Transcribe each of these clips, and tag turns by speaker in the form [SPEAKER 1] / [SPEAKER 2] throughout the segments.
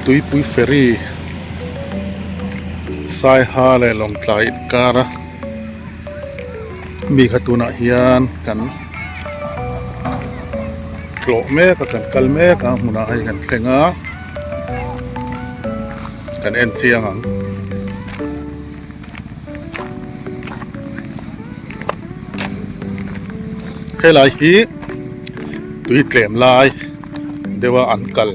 [SPEAKER 1] Tuipui ferry Saiha leh Lawngtlai inkara mi kha tunah hian kan tlawh mek a kan kal mek a hmunah hei kan thleng a kan en chiang ang. Helai hi tui tlem lai deuha an kal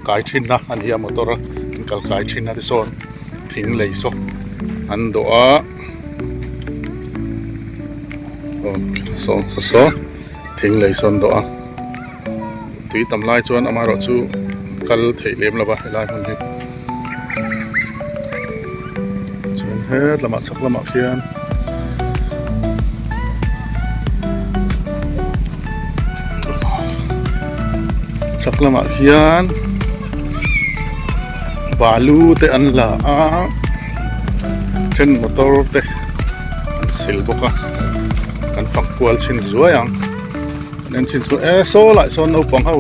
[SPEAKER 1] kai thin a a ni a motor an kal kai thin a tisawn thing lei saw an dawh a aw saw saw saw thing lei saw an dawh a tui tam lai chuan amaherawh chu kal theih lem lo va helai hmun hi. Chuan het lamah chhak lamah khian chhak lamah khian balu te an la a then motor te an sil bawk a kan fak kual chhin zuai ang. Kan en chin chu e saw lai sawn naupang ho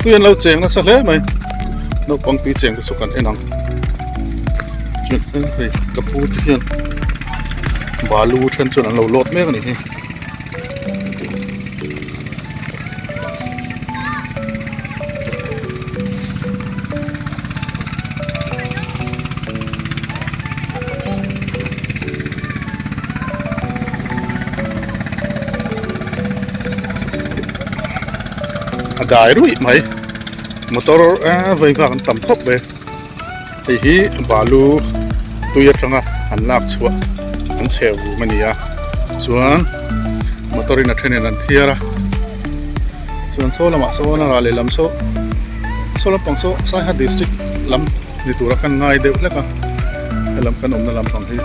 [SPEAKER 1] tui an lo cheng nasa hle mai naupang tui cheng te chu kan en ang chuan hei ka pu te hian balu then chuan an lo lawt mek a nih hi. A dai ruih mai motor eee vawi nghak an tam khawp mai hei hi balu tui atanga an lak chhuah an chheh vum a ni a chuan motor in a thenin an thiar a chuan saw lamah sawn a ral lehlam saw saw lampang saw saiha district lam ni tura kan ngai deuh hlek a helam kan awmna lampang hi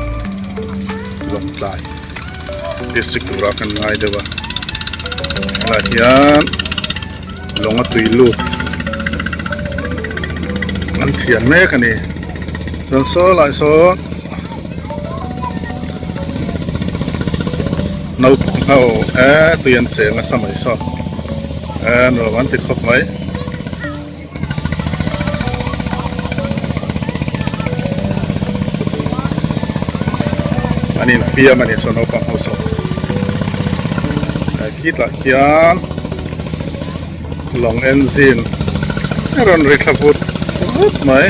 [SPEAKER 1] Lawngtlai district tura kan ngai deuh a helaiah hian lawng a tui lut an thian mek a ni chuan saw lai sawn naupang ho eee tui an cheng nasa mai saw eee nuam an ti khawp mai. An infiam a ni saw naupang ho saw khitah khian lawng engine a rawn ri thla vut vut mai.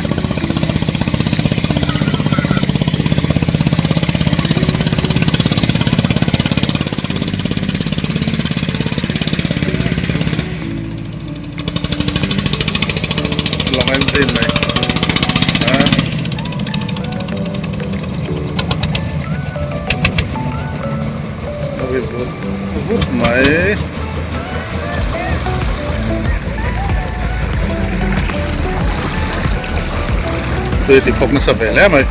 [SPEAKER 1] Lawng engine mai a ri vut vut mai. Tui ti khawp nasa ve hle mai.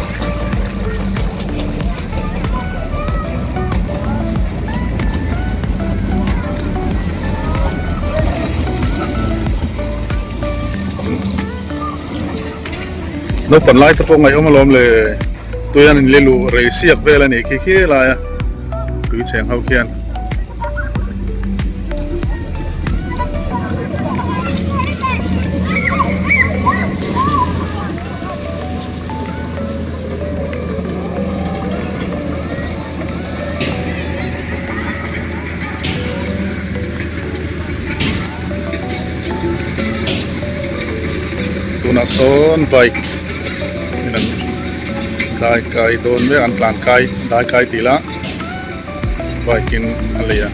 [SPEAKER 1] Naupan lai te pawh ngaihawm alawm le tui an inle luh rei siak vel a nih khi khi lai a tui cheng ho khian. Tunah sawn bike in an dai kai dawn mek an tlan kai dai kai tih lah bike in a lei a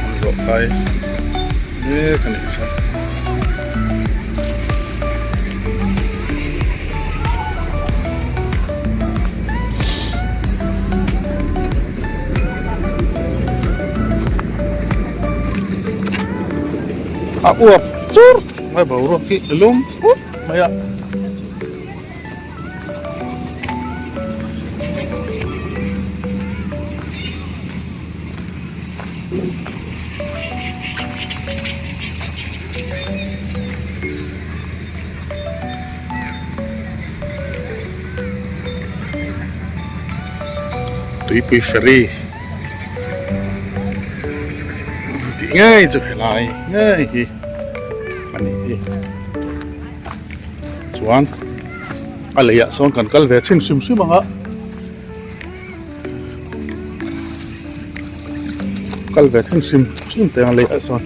[SPEAKER 1] an zawh kai mek a nih chu. A uap chur mai boruak hi lum pup mai a. Tuipui ferry tih ngei chu helai ngei hi a ni hi. Chuan a leiah sawn kan kal ve chhin hrim hrim ang a, kal ve chhin hrim hrim teh ang a leiah sawn.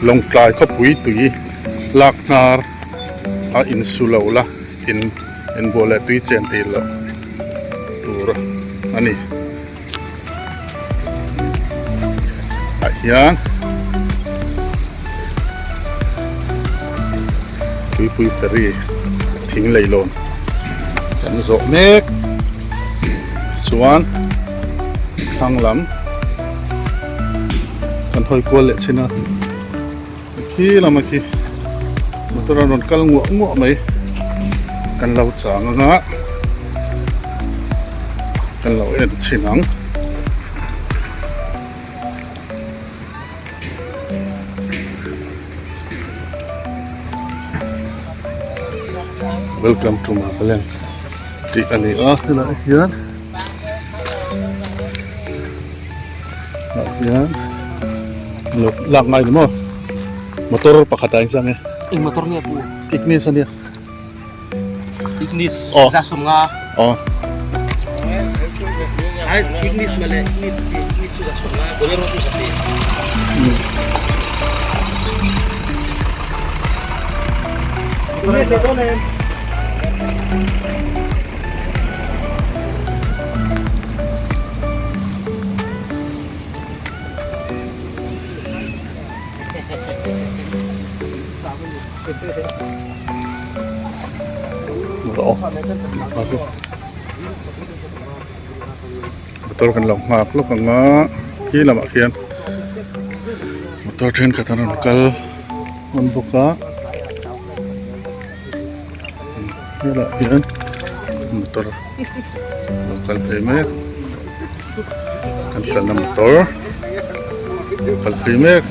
[SPEAKER 1] Lawngtlai khawpui tui lak hnar a insu lo la in inbual leh tui chen tih loh tur a ni. Ah hian tuipui ferry thing leilawn kan zawh mek chuan thlang lam kan hawi kual leh chin a. Khi lama khi motor an rawn kal nguah nguah mai kan lo chang anga kan lo en chhin ang. Welcome to Nagaland tih a ni a helaiah hian ah hian lo lak ngai ni maw motor pakhat ah engzah nge
[SPEAKER 2] eng motor nge pu
[SPEAKER 1] ignis ania
[SPEAKER 2] ignis za sawm nga
[SPEAKER 1] aw
[SPEAKER 2] ai ignis male ignis ignis chu za sawm nga bolero chu za pe
[SPEAKER 1] Motor kan lo nghak lawk ang a khi lamah khian motor thenkhat an rawn kal hman bawk a helaiah hian motor lo kal phei mek kan kalna motor lo kal phei mek.